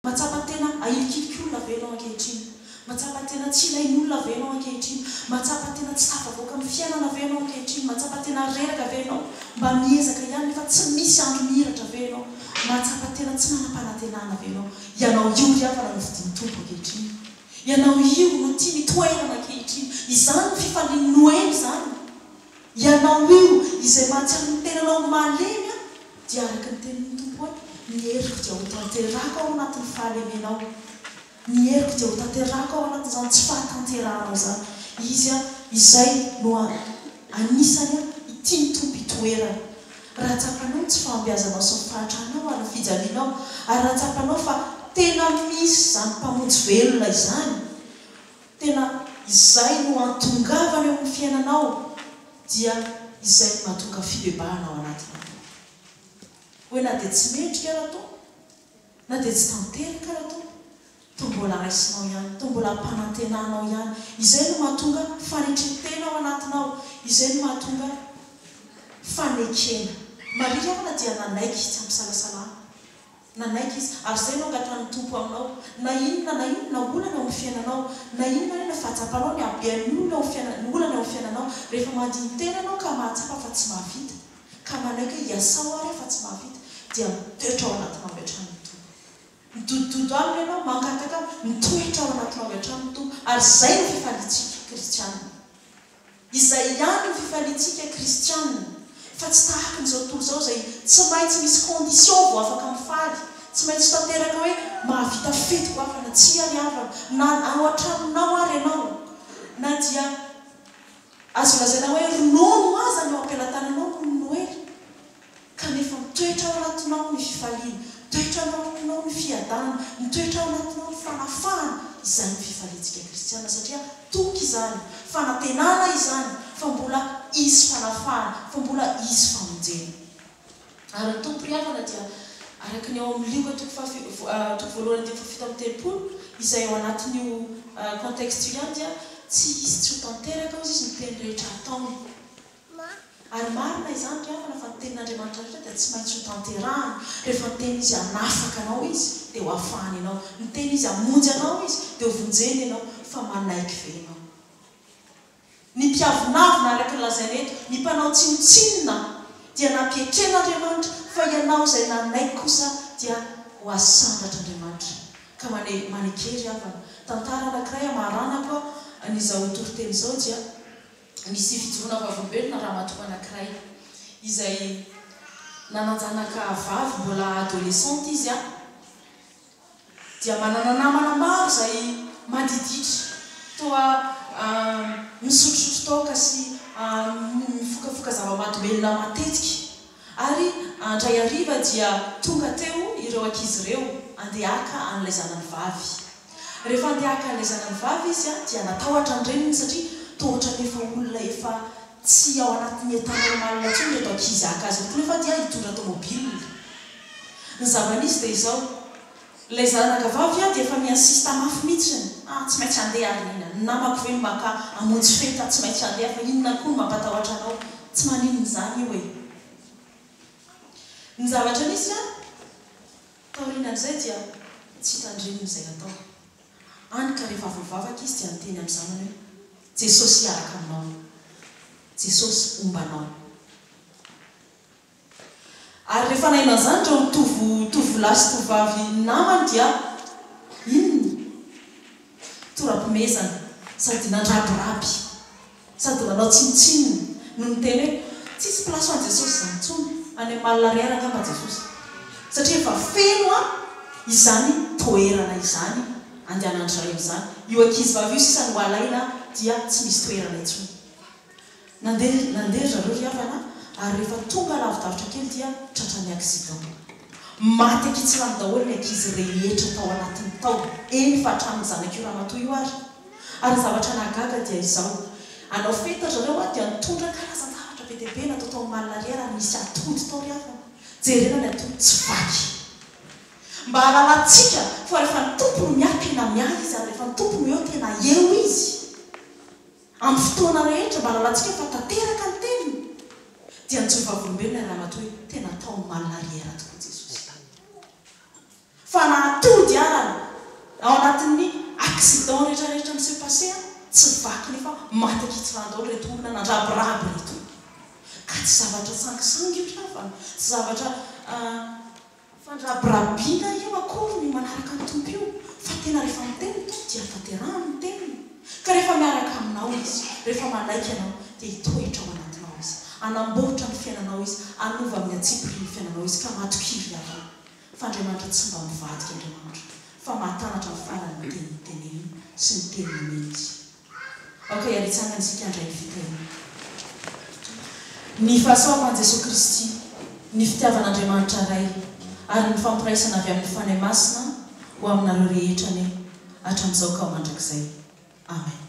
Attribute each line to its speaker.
Speaker 1: Mahatsapa tena ahilikiliky olona ve ianao ankehitriny? Mahatsapa tena tsy ilain'olona ve ianao ankehitriny? Mahatsapa tena tsy tafavoaka amin'ny fiainana ve ianao ankehitriny? Mahatsapa tena reraka ve ianao? Mba miezaka ihany nefa tsy misy andro mihiratra ve ianao? Mahatsapa tena tsy manam-panantenana ve ianao? Ianao io ry havana no fidin'ny Tompo ankehitriny. Ianao io no tiany hitoerana ankehitriny. Izany no fifalian'ny Noely izany. Ianao io izay mahatsiaro ny tenanao ho malemy an, dia araka ny tenin'ny Tompo hoe, Ny heriko dia ho tanterako ao anatin'ny fahalemenao. Ny heriko dia ho tanterako ao anatin'izany tsy fahatanterahanao izany. Izy an, izay no anisany an, tian'ny Tompo hitoerana. Raha tsapanao ny tsy fahombiazanao sy ny fahatranao ary ny fijalianao, ary raha tsapanao fa tena misy izany Mpamonjy velona izany, Tena izay no antongavana eo amin'ny fiainanao dia izay no mahatonga fibebahana ao anatinao. Hoe na dia tsy mendrika ara Tompo, na dia tsy tanteraka ara Tompo, toa mbola raisinao ihany, toa mbola ampanantenanao ihany. Izay no mahatonga fanetren-tena ao anatinao, izay no mahatonga fanekena. Maria ry havana dia nanaiky tsy ampisalasalana. Nanaiky izy, ary izay no angatahan'ny Tompo aminao. Na inona na inona olana eo amin'ny fiainanao, na inona na inona fahatsapanao ny habean'ny olona eo amin'ny fiainana, ny olana eo amin'ny fiainanao, rehefa mandini-tena ianao ka mahatsapa fa tsy mahavita, ka manaiky hoe iasao ary aho fa tsy mahavita, dia mitoetra ao anatinao avy hatrany ny Tompo. Midodododo aminy ianao, mangataka aminy, mitoetra ao anatinao avy hatrany ny Tompo, ary izay no fifaliantsika kristiana. Izay ihany no fifaliantsika kristianina, fa tsy tahaka an'izao tontolo izao izay tsy maintsy misy condition vao afaka mifaly, tsy maintsy tanteraka hoe mahavita fety goavana, tsia ry havana, na ao an-tranonao ary ianao, na dia azo lazaina hoe ronono aza ny eo am-pelatananao noho ny Noely. Kanefa mitoetra ao anatinao ny fifaliana, mitoetra ao anatinao ny fiadanana, mitoetra ao anatinao ny fanafahana, izany no fifaliantsika kristiana satria toky izany, fanantenana izany fa mbola hisy fanafahana, fa mbola hisy famonjena. Ary ny Tompo ry havana dia araka ny ao amin'ny Lioka toko faha toko voalohany andininy faha 37 izay ao anatin'io contexte io ihany dia tsy hisy tsy ho tanteraka hozy izy ny teny rehetra ataony. Ary marina izany ry havana fa ny tenin'Andriamanitra rehetra dia tsy maintsy ho tanterahana. Rehefa niteny Izy hanafaka anao Izy dia ho afahany ianao. Niteny Izy hamonjy anao Izy dia ho vonjeny ianao. Fa manaiky ve ianao? Ny mpiavonavona araka ny lazaina eto, ny mpanao tsinontsinona dia nampietren'Andriamanitra fa ianao izay nanaiky kosa dia ho asandratr'Andriamanitra. Ka mane maneke ry havana. Tantara anankiray hamaranako an'izao toriteny izao dia. Nisy fijoroana vavolombelona ramatoa anankiray izay nanan-janaka vavy mbola adolescente izy an, dia manana namana maro izay madiditra toa misotrosotro toaka sy mifokafoka zava-mahadomelina matetika ary indray hariva dia tonga teo ireo ankizy ireo andeha haka an'ilay zanany vavy. Rehefa andeha haka an'ilay zanany vavy izy dia natahotra ny reniny satria toa ohatran'ny efa olona efa tsy ao anatin'ny état normal intsony ireto ankizy haka azy ireto nefa dia hitondra tomobile. Ny zava-nisy dia izao, ilay zanaka vavy dia efa mi-insiste mafy mihitsiny, ah tsy maintsy handeha ary neny a, ny namako ve no maka hamonjy fety ah tsy maintsy handeha fa inona koa no mampatahotra anao, tsy maninona izany io e. Ny zavatra nisy an, Taorianan'izay dia tsy hitandreminy izay natao. Hany ka rehefa avy nivavaka izy dia niteny amin'ny zanany hoe, Jesosy hiaraka aminao. Jesosy homba anao. Ary rehefa naheno an'izany ireo tovo tovolahy sy tovovavy namany dia inona? Tora-pimezana sady nandrabiraby. Sady nanao tsinontsinona no niteny hoe, Tsisy place ho an'i Jesosy izany intsony, any amin'ny mal arrière angamba Jesosy. Satria efa feno an izany toerana izany andehanan-dry zareo izany. Io ankizivavy io sisa no alaina dia tsy misy toerana intsony. Nandeha nandeha ry zareo ry havana ary rehefa tonga lavidavitra kely dia tratran'ny accident. Maty ankitsilany daholo ny ankizy rehetra tao anatiny tao, eny fa hatramin'ny zanak'io ramatoa io ary. Ary ny zavatra nahagaga dia izao, hanao fety ry zareo dia nitondra karazan-javatra be dia be natao tao amin'ny malle arrière ary nisy atody tao ry havana. Jerena ny atody tsy vaky. Mba hahalalantsika fa rehefa ny Tompo no miahy tena miahy Izy ary rehefa ny Tompo no eo tena eo Izy. Amin'ny fotoana rehetra mba hahalalantsika fa tanteraka ny teniny. Dia nijoro vavolombelona ilay ramatoa hoe tena tao amin'ny malle arrière tokoa Jesosy. Fa na atody ara. Ao anatin'ny accident rehetra rehetra mi se passer an, tsy vaky nefa maty ankitsirano daholo ireto olona nandrabiraby ireto. Ka tsy zavatra sangisangy io ry havana, tsy zavatra fandrabirabiana io akory ny manaraka ny Tompo io, fa tena rehefa miteny ny Tompo dia tanterahany ny teniny. Ka rehefa miaraka aminao Izy, rehefa manaiky ianao dia hitoetra ao anatinao Izy, hanamboatra ny fiainanao Izy, hanova amin'ny antsipiriany ny fiainanao Izy, ka matokia ry havana. Fa Andriamanitra tsy mba mivadika Andriamanitra fa mahatanatra ny farany ny teny noteneniny sy ny teny nomeny izy. Aoka hiaritsangana isika handray ny fitahiana. Ny fahasoavan'i Jesoa Kristy, ny fitiavan'Andriamanitra Ray, ary ny fampiraisana avy amin'ny Fanahy Masina ho aminareo rehetra anie, hatramin'izao ka ho mandrakizay. Amen.